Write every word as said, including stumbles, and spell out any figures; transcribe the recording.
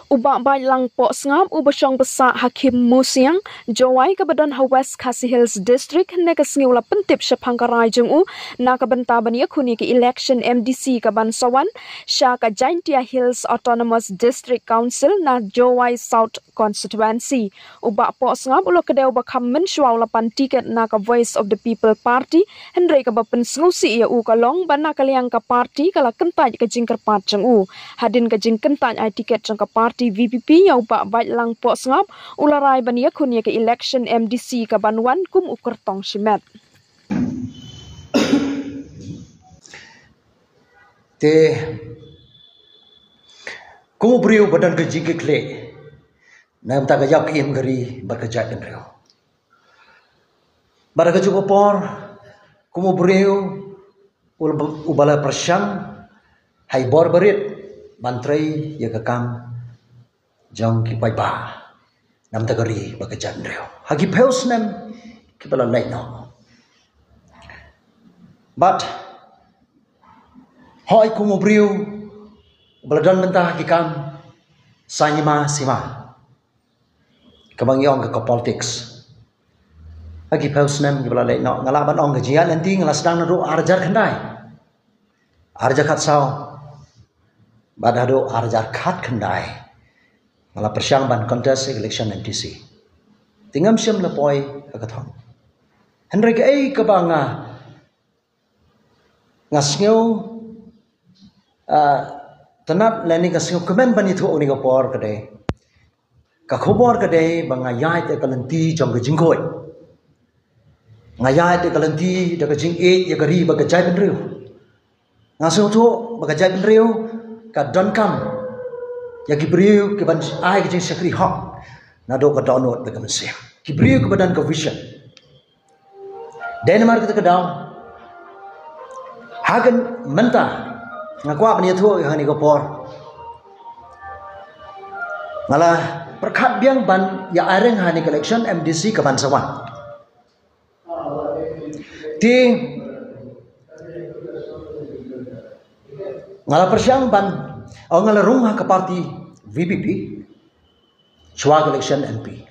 U Bah Baitlang Pohsngap, uba shong basa ha Khim Musiang, Jowai, kaba don ha West Khasi Hills District, hynne ka sngi u la pyntip shaphang ka rai jong u na ka bynta ban ïakhun ïa ka election M D C kaban sa wan sha ka Jaintia Hills Autonomous District Council na Jowai South Constituency. U Bah Pohsngap u la kdew ba kham mynshuwa u la pan tiket na ka Voice of the People Party, hynrei kaba pynsngewsih ïa u ka long ba na ka liang ka party ka la kyntait ka jingkyrpad jong u. Hadien ka jingkyntait ai tiket jong ka party V P P ïa u Bah Baitlang Pohsngap, u la rai ban ïakhun ïa ka election M D C kaban wan kum u kyrtong shimet. Te kum u briew ba don ka jingkitkhlieh na ka bynta ka ïap ka im ka ri bad ka jaitbynriew. Bad ha kajuh ka por, kum u briew u-, uba la pyrshang ha i bor barit ban trei ïa ka kam jong ki paidbah na ka bynta ka ri bad ka jaitbynriew ha ki phew snem kiba la leit noh. Bad hooid, kum u briew uba la don bynta ha ki kam saiñ hima sima, kaba ngi ong ka politics, ha ki phew snem kiba la leit noh, nga lah ban ong ka jingïaid lynti nga la sdang naduh ar hajar khyndai, ar hajar khatsaw, bad haduh ar hajar khatkhyndai nga la pyrshang ban contest election M D C. Te ngam shym la poi ha ka thong. Hynrei kaei kaba nga, nga sngew, ah, tynnad lane nga sngewkmen ban ïathuh ha kane ka por ka dei, ka khubor ka dei ba nga ïaid ïa ka lynti jong ka jingkhuid. Nga ïaid ïa ka lynti da ka jingïeit ïa ka ri bad ka jaitbynriew. Nga sngewthuh ba ka jaitbynriew ka donkam ïa ki briew kiban ai ka jingshakri hok naduh ka dohnud bad ka mynsiem, ki briew kiba don ka vision. Dei namar kata ka daw, ha ka mynta nga kwah ban ïathuh ha kane ka por, nga la pyrkhat biang ban ïa ïeng ha kane ka election M D C kaban sa wan. Te nga la pyrshang ban, o, nga la rung ha ka party V P P shuwa ka election M P.